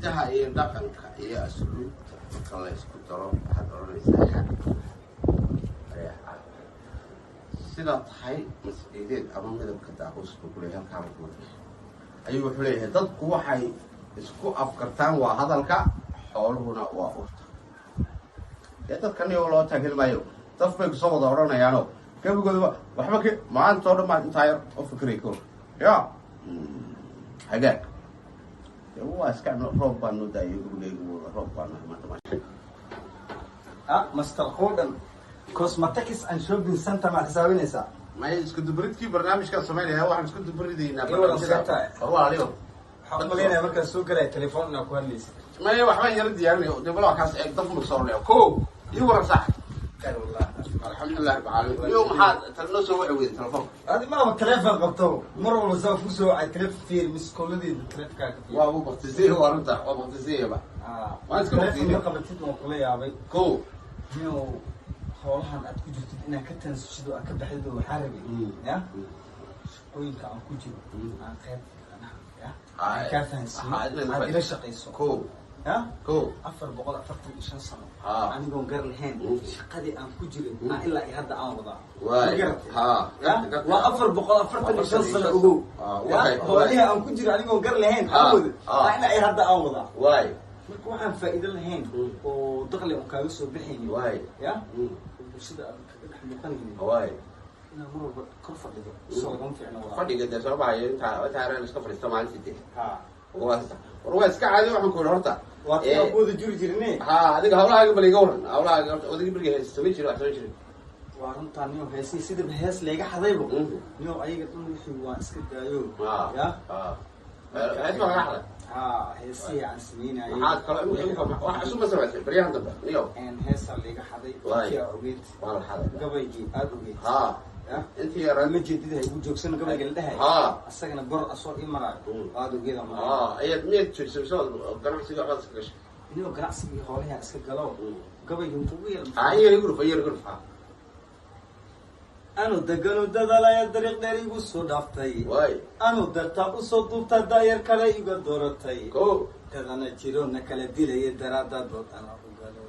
Hiddaha iyo dhaqanka iyo asluubta marka la isku daro, waxaad odhanaysaa xa sidaa tahay masciideed ama midabka daaqus buu kuleeyahay. Halkaaba kuma ayuu wuxuu leeyahay, dadku waxay isku afkartaan waa hadalka, xooluhuna waa urta. Dee dadkani oo loo taageli maayo, daf bay kusoo wada odhanayaano gebigooduba waxba k maanta oo dhan baa intaa yar oo fikray kor ya hagaag. Dee waa iska roob baa noo daayo, gabigaygu wada roob baa nahay maanta, maasha. Ah, Master Qudan Cosmetics and Shopping Center, ma xisaabinaysaa? May, isku dubaridkii barnaamijkaan samaynaya, waxaan isku dubaridaynaa. Iyo wada seegtahay. Walaaliyo. Waxaan umaleynaya markaan soo galaya telefoon inaad ku hadlaysid. Maya, waxbaan yara diyaarinaya. Dee bal waa kaas, eeg, daf soo ko iyo waran sax. Khayr wallah. Alxamdulilah rabbil caalamiin. Iyo maxaad noo soo waci weyday telefoonka? Adi maaba telefoon qabto, mar walba saa ku soo wacay telefoon. Fiir missed call-adeeda telefonkaaga, fiir. Waa uu baktisay, waa runta, waa baktisayaba. Ah, waan iska telefoon baktiinay. Ma qabatid, waan kula yaabay. Ko. Nio, howlahan aad ku jirtid inaad ka tanasushid oo aad ka baxdid oo waxaa rabay ya shaqooyinka aan ku jiro aan qayb ya aan kaa fahansiiyo, aad ila shaqayso. Ko. Ya. Ko. 445 sano anigoon gar lahayn shaqadii aan ku jiray aan ilaa iyo hadda aan wadaa. Waay. Ma garatay? Ha. Ya? Waa 445 sano, ogow. Ya? Howlihii aan ku jiro anigoon gar lahayn aan wado ilaa iyo hadda aan wadaa. Marka waxaan faa'iido lahayn oo dakhli on kaaga soo bixaynin ya oo bulshada aan kaga dhex muuqanaynin inaad mar walba kor fadhido soo lagama fiicno walaa. Fadhiga dee soo baxayo intaa intaa yaraan iska fadhiista maalintii dee. Ha. Waa war, waa iska caadi. Waxaan ku yidhi horta waa tii aan ku wada juri jirne. Ha, adiga hawlahaaga bal iga waran, hawlahaaga horta. Odayga beriga hees samayn jiray, wax samayn jiray. Waa runtaa niyo, heesii sidaba hees layga xadaybo. Niyo, ayaga dhan wixii waa iska daayo. Ya. Hees baa laga xaday? Ha, heesihii aan sameynayay. Maxaad kalo imika wax cusub ma samaysay baryahan dambe, niyo? Heesaa layga xaday. Waay. Intii aa ogeyd. Waa la xaday. Gabaygii aada ogeyd. Ya. Intii yaraan. Ma jeedida igu joogsano gabayga la dhahay. Asagana bor asoo ii maraayo. Aada ogeed aan maraayo. Ayaad miyaad joojisay mise waad ganacsiga waxbaad iska gashay? Inuu ganacsigii hoolaha iska galo, gabayga intuu ugu yar. Iyar iguruf, iyar iguruf, ha. Anu deganu dadalaya, dariiq dheer igu soo dhaaftay. Anu dartaa usoo duubtaa, daayar kale iga dooratay. Ko. Dadana jiro na kala dilaya, daraadaad dood ana u galo.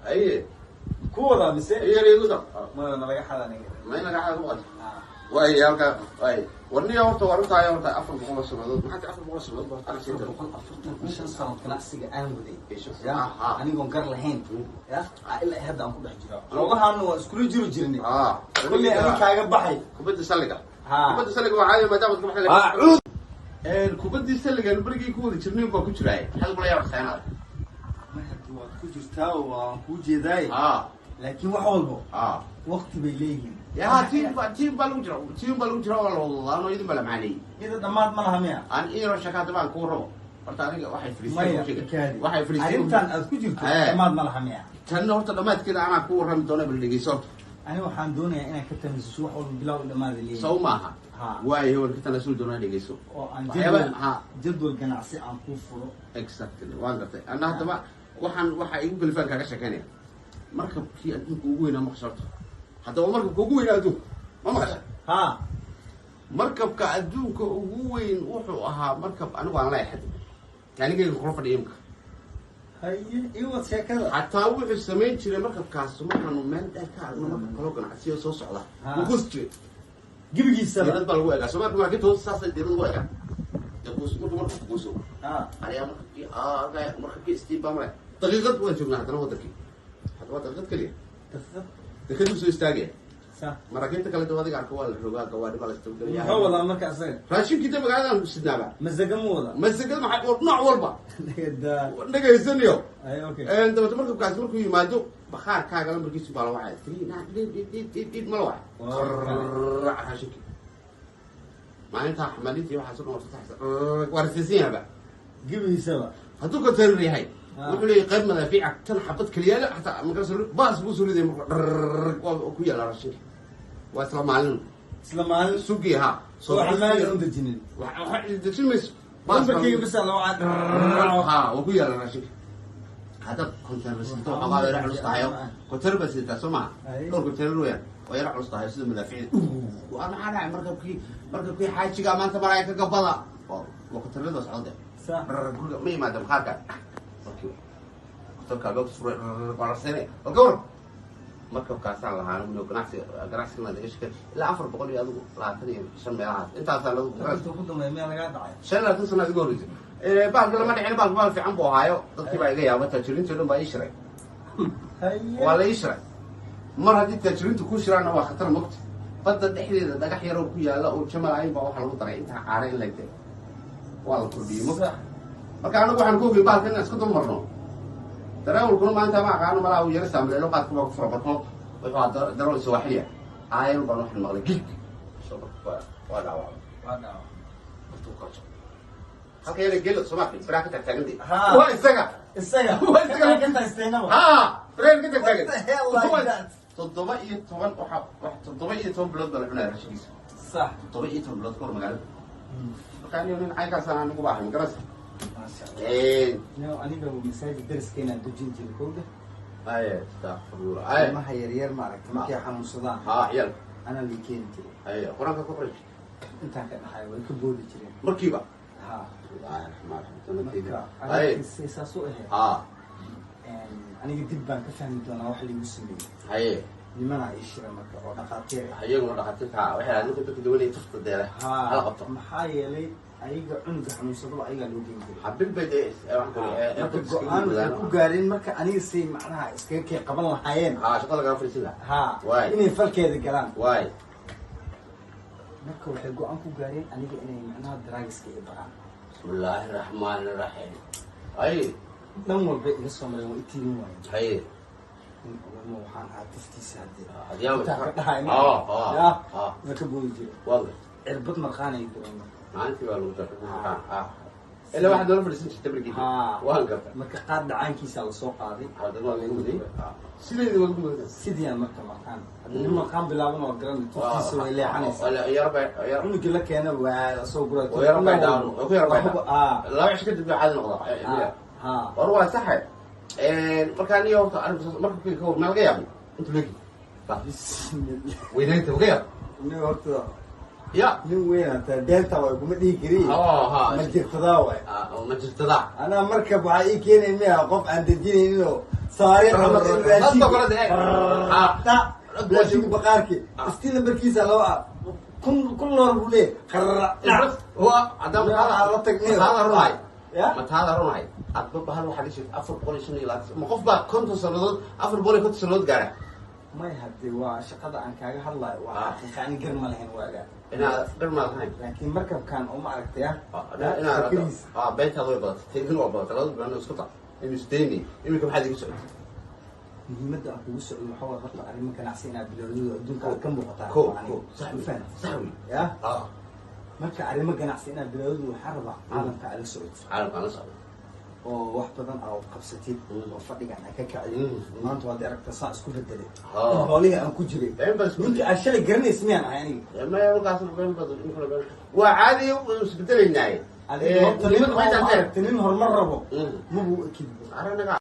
Aye. Ku wadaa mise? Iyar igu dar. Maya, nalaga xada aniga. Ma in laga xada ku waay halka waay. Warniya horta waa runtahay horta, 400 sanadood maxaa 400 sanadood ba horta? 445 sano ganacsiga aan waday ya Aha. anigoon gar lahayn ya ilaa hadda aan ku dhex jira. Xoolahaana waa iskula jiri jirnay. Kulley ani kaaga baxay. Kubadda salliga. Ha. Kubadda salliga waa caadi maadaama ka baxay. Cuud. Kubaddii salliga berigii ku wada jirnay baa ku jiraay, maxaad kula yaabaysaa inaad Ma hadda waad ku jirtaa oo waan kuu jeedaay, laakiin wax walbo waqti bay leeyihiin. Ya, tiim baa lagu jira, tiim baa lagu jira, waa la wadadaano, idin baa la macaaneeyey. Iyada dhammaad ma laha miya? Aan iyaro shaka hadda baan kuu rabo horta. Aniga waxay Maya. fariisteen Kaadi. waxay fariisteen. Arrintan aad ku jirto dhammaad ma laha miya? Tanna horta dhammaadkeeda anaa ku warrami doona, bal dhegeyso horta. Ani waxaan doonayaa inaad ka tanasuso, wax walba bilow dhammaada leeyihiin. Sow maaha? Ha. Waayo, waan ka tanasuli doonaa, dhegeyso. Oo aan Waxyaaba jadwal ha jadwal ganacsi aan kuu furo. Exactly, waan gartay. Anna haddaba waxaan waxa igu kalifaan kaaga sheekeynaya markabkii adduunka ugu weynaa. Maqasha horta haddaba markabka ugu weynaa adduunka ma maqasha? Ha. Markabka adduunka ugu weyn wuxuu ahaa markab anigu aan leeyahay, anigayga kula fadhiya imka. Haye, iwad sheekada. Xataa wuxuu samayn jiray markabkaas, markaanu meel dheer ka aragno markab kaloo ganacsiyo soo socda, wuu goos jiray. Gebigiisaba. Diirad baa lagu egaa soo marka markiinta hoos saasay diirad lagu egaa. Dee goos markuu markabku gooso ayaa markabkii markabkii steam baa male. Daqiiqad waan joognaa haddana wadankii, hadda waa daqiiqad keliya. Daqiiqad. Dekaduu soo istaagaya. Sa. Maraakiibta kale dee adiga arka, waa la rogaa, gawaadhi baa la istabgelaya. Muxuu wadaa marka asaga? Raashinkii de magaaladan sidnaaba. Masaga mu wadaa? Masagada maxay, nooc walba. Nagada. Dhegaysanayo. Ay, okay. Dabeete markabkaasi markuu yimaado, bakhaarkaaga lambarkiisu baa la wacaya, three nine dhid dhid dhid dhid dhid, ma la wacay? Qarrac, raashinkii maalintaa xamalintii waxaas o dhan waa fasaxaysa, waa rasiisan yahaba. Gebigiisaba. Hadduu container yahay, wuxuu leeyahay qayb madaafiica tan xabad keliyaale xataa markaas baas buu soo ridaya, marka dharr waa ku yaala raashinka, waa isla maalin. Isla maalin. Sugi ha. Soo xamaali un dejinin. Wax dejin mayso. Baas baa lambarkayga bisa la wacaa. Ha, waa ku yaala raashinka. Haddaad container sito, waxoogaa yara culus tahayo, container baad sidataa soo maha? Dhowr container weeyaan, waa yara culus tahayo sida madaaficda. Waa maxaa dhacay? Markabkii xaajiga maanta maraya ka gabada, waa containerada socda. Sax. Dharar guriga ma yimaada maqaarka markii hotelka albaabka furay, waa la siinaya. Bal ka waran markabkaasaan lahaa anigu ganacsi, ganacsigana laga shaqeey ilaa 425 meelahaas intaasaan lagu Intuu ku dambeeya miyaa lagaa dhacay? 25 sana iga horreysay. Bahalka lama dhicin, bahalka bahal fiican buu ahaayo. Dadkii baa iga yaaba, taajiriintii o dhan baa ii shiray. Haye. Waa la ii shiray. Mar haddii taajiriintu ku shiraanna waa khatar mogta. Badda dhexdeeda dhagax yaroo ku yaala oo jamal ayn baa waxaa lagu daray intaa caara in leg, waa la kordhiyey mogta. Sax. Marka anagu waxaan ku ogey bahalka inaan iska dul marno. Dareewalkuna maanta ma aqaano, malaa uu yara saamleelo, qaadka baa ku fura barko. Wuxuu ahaa darawal sawaaxiliya. Aayar baan waxaan maqlay gig soo marka waa dhaawacmay. Waa dhacay. Horta uu kala halka yara gelo Soomaali baraha ka taagtaagantay. Ha. Waa isaga. Isaga. Waa isaga. Ka taasteynaba. Ha, baraha ka taagtaagan. What the hell like that? 17 waxa wax 17 bilood baa la cunaya rashigiisa. Sax. 17 bilood ka hor magaalada. Marka aniga nin caynkaasaan anigu baahay, ma garanaysa? Maasha Allah. No, aniga masaajid dariskeena dujin jiray kowda. Aye, astaghfirullah, aye. Ilmaha yaryar maaragtay markay xanuunsadaan, Ha, ciyaalka. anaa lii keeni jiray. Aye, qur-aanka ku qoray. Intaan ka dhaxay way ka boodi jireen. Markiiba. Ha. Bismillahi raxmaani raxiim. Marka Aye. aniga saas u ahayd. Ha. Aniga dib baan ka fahmi doonaa wax liigu sameeyey. Haye. Nimanaa ii shira marka oo dhaqaatiir ah. Iyaguna dhaqaatiirta waxay ahayd ninka dadka dawanaya tufta deele Ha. hala qabto. Maxaa yeelay ayaga cunuga xanuunsadaba ayagaa loo geyn jiray. Xabib bay dee waxaan ku Marka go-aan waxay ku gaareen marka aniga say macnaha iskaga kay qaban lahaayeen. Ha, shaqada lagaa fadhiisan lahaa. Ha. Waay. Inay falkeeda galaan. Waay. Marka waxay go-aan ku gaareen aniga inay macnaha drugs-ka i baraan. Bismillaahi raxmaani raxiim. Haye. Dhan walba iga soo mareen, waa i tiirin waayeen. Haye. Nin culamo waxaan ahaa tuftiisa haddee Hadyaa intaa ka dhahay Ah, ah, ya ah. waa ka boodi jiray. Waa gartay. Cirbad marqaanay dureen marka. Maalintii baa lagu daray ha, ilaa waxaad noola fadhiisan jirtay barigii. Ha. Waan gartay. Marka qaar dhacaankiisa lasoo qaaday. Hadda waa lagu waday, sideedi waa lagu waday. Sidii aan marka marqaan, hadda nin marqaan bilaaban waa garan, tuftiisa way leexanaysaa. Yara bay yara. Cunugii la keena waa soo guray. Oo yara bay down, oo ku yara bay down. Ah. 2 cisho kadib bay caadi noqdaa. Ha. War waa saxe. Marka aniga horta arinku saas marka ka hor ma laga yaabay inta leegi Bismillah. weynaynta laga yaab. Nin horta Ya. nin weyn hataa deenta waay kuma dhihi kari. Ha ha. Ma jirtadaa waay. Ma jirtadaa. Anaa markab waxaa ii keenay miya qof aan dejinayninoo saari camal in raashin Dadka kale dee. Ha. raashinka baqaarki istii lambarkiisa laba ah kun loor buu leeyahay qarra. Waa haddaan Yaa, la tagnay. mataada runahay. Ya? Mataada runahay adba bahal waxaa dhihi jirta 425. Ma qof baa 50 sanadood, 450 sanadood gaara? May, hadde waa shaqada aan kaaga hadlayo waa xaqiiqa, ani gar ma lahayn waagaa. Inaad dhar ma lahayn. Laakiin markabkan oo ma aragtay ah Inaad shakadiisa. Ah, beentaada way badatay, teedin waa badatay, labada bilood isku tar inu isdayni. Iminka maxaad iga socotay? Muhiimadda aan kugu socdo waxaa waay horta arrimo ganacsi inaad bilowdado, adduunka aad ka muuqataa. Ko ko, sax Ma wey. fahamtid? Sax wey. Ya. Ah. Marka arrimo ganacsi inaad bilowdado waxaa rabaa caalamka aad la socotid. Caalamka aan la socdo. Oo wax badan aa qabsatid oo fadhigan aa ka kacdid. Maanta waad aragtaa saa isku bedelay in hoolihii aan ku jiray. Been baa isku Ninka aad shalay garanaysa miyaan ahay aniga? Maya, markaas been badan in kale been waa caadi, waynu isbedelaynaaye. Adiga horta nin oo ma aragtay nin horumar rabo mabuu ekidbo. Aranaga.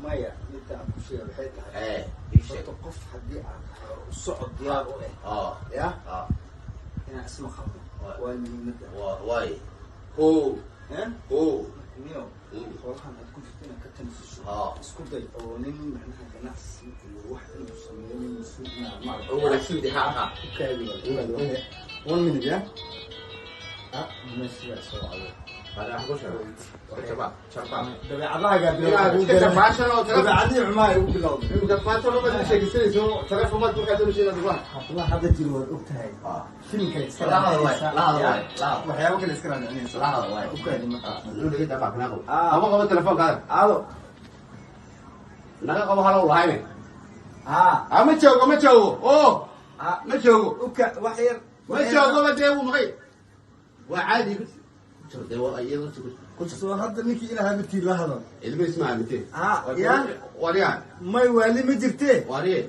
Maya, midda aan ku sheegay waxay tahay ii sheeg. horta qof haddii aad tahay oo u socod diyaar u ah ya inaan isma qabno waa muhiimadda. Waay ko. Eh? Ko. Niyo xoolahan aad ku jirto inaad ka tanasuso, isku day oo nin macnaha ganacsi iyo wax inuu sameeyo, nin mas-uul inaad maaragtay Oo wanaagsan de, ha ha. U kaadi wal one minute ya ah meesha soo wacdo. Bana wax ku sheego. Jabaa jabaa. Dabeecadahaagaa Inaad iska jabaashan oo dabeecadihii xumaa ay ugu bilowday. Iminka maanta loo baad sheekaysanayso telefoon baad markaad soo sheegayso waa. Hablaha hadda jiro waad og tahay, film kale iska La hadal waay, raadinaysa. la hadal waay, la hadal. Waxyaabo kale iska raadinaysa. La hadal waay. U kaadi marka. Luu dhigay dabaa kana qabo. Ah. Qabo, qabo telefoonkaada. Alo. Naga qabo, halow lahayne. Ha. Ah, ma joogo, ma joogo. Oo. Ha. Ma joogo. Uka wax yar. Ma joogo, ma dee wuu maqay. Waa caadi. Ku jiro dee, waa iyada ku jiro. Soo hadda ninkii ilaaha matii la hadal. Ilmo ismaa mitee. Ah, ya. Wariyaa. May waali ma jirtee. Wariye.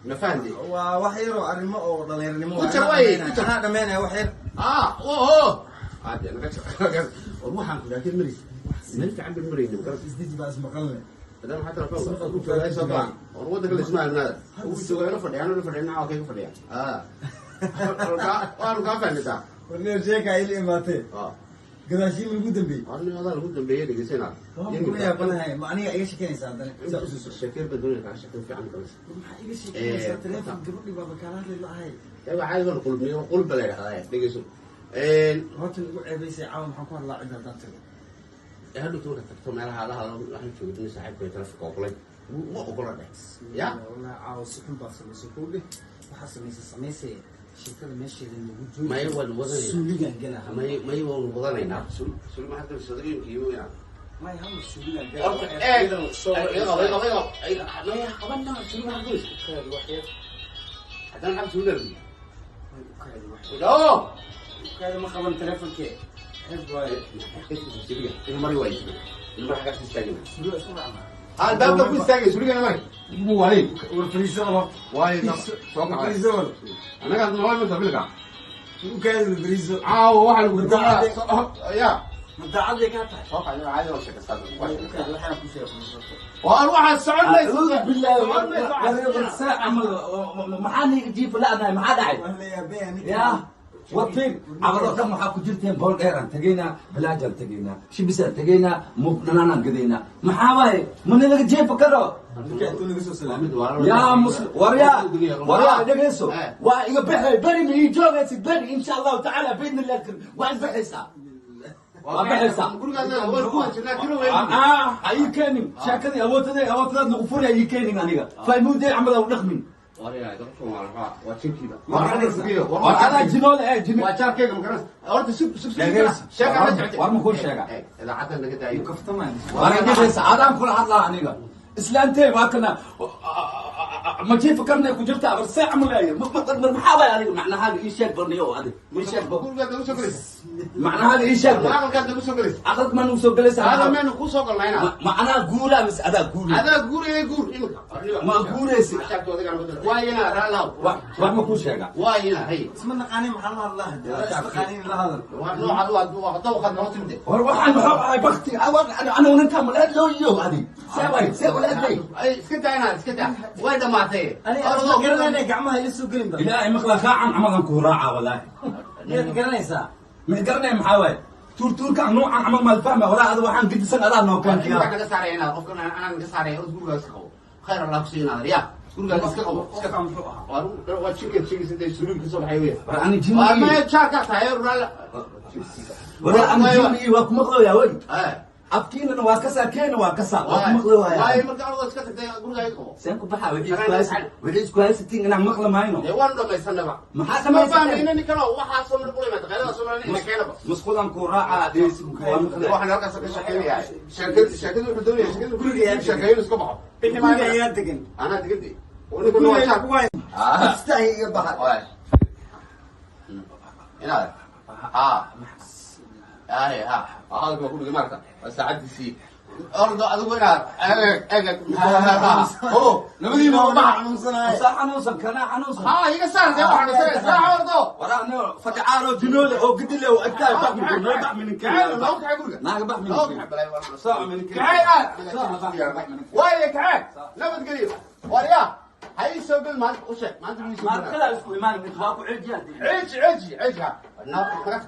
Ma fahanti. Waa wax yaroo arrimo oo dhalinyaranimo. Ku jar waay, ku jar. Anaa dhammaynaya wax yar. Ah, oo. Ah, dee naga jir. War waxaan ku laakiin maris. Meel fiican baan marayna, ma garan. Isdiji baa ismaqalne. Maadaama xataa telefoonka ku joogaa soo galaan. War waddanka la isma aadnaada. Uu joogaa ila fadhiyaan, ila fadhiyaan, waa kayga fadhiyaan. Ah. Waanu kaa fahmaysaa. Warneer sheeka ila imaatee. Ah. Gadaashiin ugu dambeeyey. Arrin adaa lagu dambeeyey, dhegeysanaa. Waan kula yaabanahay, ma aniga iga shekeynaysaa haddana saa usoo soco? Sheekeen baa doonaya kaa sheekeen fiican galaysa. Maxaa iga sheekeynaysaa? Teleefon gabadhi baaba kaala hadli la'ahay. Ewa caadi baan qulubniyo, qulub baa la yidhahdaa, dhegeyso. Horta igu ceebaysay caawa, maxaan ku hadlaa cidda haddaan tago? Hadhowta markaad tagto meelaha la hadlo, waxaan joogay nin saaxiibkay telefonka ogolay, ma ogola dheh ya. Wallahi caawa si xun baad samaysay, kuu dheh waxaa samaysay samaysay, sheekada meesheeda nagu jooji. Maya, waan wadanayna. Suuligaan galaa. May waanu wadanaynaa. Suli maxaad galaysa odageenka iyo weynaa? May, hal suuligaan Horta galaa. eeg, iga qabo, iga qabo, iga qabo. Maya, qabana suli maxaad galaysa? Ukaadi wax yar. Haddana maxaad suuli lagu? May, ukaadi wax yar. Oo. Ukaadi, ma qaban teleefonkee, xeeb waaye. Suliga ina mari waayo, ina mari xaggaas istaagina. Suuliga isku raacnaa. Albaabka ku istaagay, suligana mari buu waalay. War fariisada horta. Waayo, soo War kacay. fariiso war. Annaga nolol ma tabilka. Ukaadi, war fariiso. Caawa waxaa lagu ya. Ma daacaday kaa tahay? Soo kacay, caadi waa sheekaystaa, waa sheekaystaa. Ukaadi, waxaan ku sheegay fariiso. Waan waxaa socon mayso. Acuudu billaahi. Socon mayso. Maxaa niga jiifa la'dahay? Maxaa dhacay? Waan la yaabay aniga. Ya warfiir cabado dhan waxaa ku jirteen, bool dheeraan tegaynaa, bilaajaan tegaynaa, shibisaan tegaynaa, muuqdhanaanaan gadaynaa. Maxaa waaye, mana laga jeefa karo? Ninka intuu naga soo salaamay. Yaa muslim, waryaa, waryaa, dhegeyso. Waa iga baxay beri, ma ii joogaysid beri, insha Allahu tacaala, biidni illahi alkarim. Waa isbaxaysaa, waa baxaysaa. Ha ii keenin sheekadii awoodtada, awoodtadaad nagu furi, ha ii keenin. Aniga fahmuudee camal au dhaqmin. War adaa jinoole ee jini. Waa jaarkeyga, ma garanaysa? Horta sug, sug, sug. Dhegeyso. Sheeka la socotay. War ma kuu sheega? Idaacaddan naga daayo. Kaftamaan. War dhegeysa, adaan kula hadlaa aniga. Islaantee waa kana, ma jiifa karnay ku jirtaa? War see camal ay maxaa waay adiga? Macnahaaga ii sheeg barniyo, adig ii sheeg ba. Gurigaad nagu soo gelaysa. Macnahaaga ii sheeg ba. Aqalkaad nagu soo gelaysa. Aqalka ma nagu soo gelaysa? Hada meenu kuu soo galnayna. Ma anaa guulaa mise adaa guulay? Adaa guuraya, guur imika. Ma guuraysi. Waa ina raalaw. Wax ma kuu sheega? Waa ina hay. Isma naqaanin, maxaa la hadlaa hadda? Isma naqaanin, la hadal. Waa noocaad waa dawqaad noo timide. War waxaan maxaa ahay bakti anigu ninkaa malaadlooyo adig see way see ulaadlay. Ay, iska daa inaad iska daa, way dhamaatay. Aniga isma garanayna, gacmaha ila soo gelin ba. Ilaahay maqla, raacan camalan kuu raaca walaahi. Miyaad garanaysaa? Ma garanaya, maxaa waaye tuurtuurkaan noocan camal maal fahma horaa ada waxaan gedisan adaa noo Ninkaa keentiya. naga saaraya inaad qofkan anaa naga saaraya. Gurigaa iska qabo, khayr Allah ku siinaad ya. Gurigaa iska qabo, iska Qofkaan muxuu ahaa? waa waa jinkaad sheegaysa dee, suliin kasoo baxay wey. War ani Waa jinni. maya, jaarkaa tahay raala. War ani jinni waa ku maqlooyaa wey. Eh. Afkiinana waa kasaa, keena waa kasaa, waa ku Waayo maqlooyaa. Marka anigoo iska tagtay, gurigaa iga qabo. Seen ku baxaa? Wixii isku haysatiin inaan maqla mayno. Dee waanu dhamaysanaba. Maxaa Ma dhamaysateen? fahmayna ninkan oo waxaasoo mid kula imaata qaylada Soomaaliya ina keenaba. Musqulan kuu raacaa dheesi waa maqlaya. Waxaan halkaas ka shaqeynayaa sheekada, sheekada wuxuu doonaya sheekada Guriga yaa sheekeeyo iska baxo. Bixi Guriga maayo. ayaa degan. Anaa degantay oo ninkan waa jaar. Ah. Istaahi iga baxa. Waay inaad ha ay ha hadalka waa ku dhigay maarta, waa saacadiisii. Ordo adigu inaad eeg eeg o labadiiba baxa. Xanuunsanaay. Saa xanuunsan, kanaa xanuunsan. Ha iga saar dee, waxaan isaga saax ordo. Waraa nio fadhicaaro jinoole oo gidile oo agtaay bax min noo bax min Kacay, noo kacay guriga. Naaga bax min Noo kacay, balay soo min kacay aad waaye, kacay nabadgelyo. Waryaa, ha ii soo gel maanta, u sheeg maanta ma ii soo gel. Maarkada isku imaan waa ku cejiyaa. Ceji, ceji, ceji ha. Naga.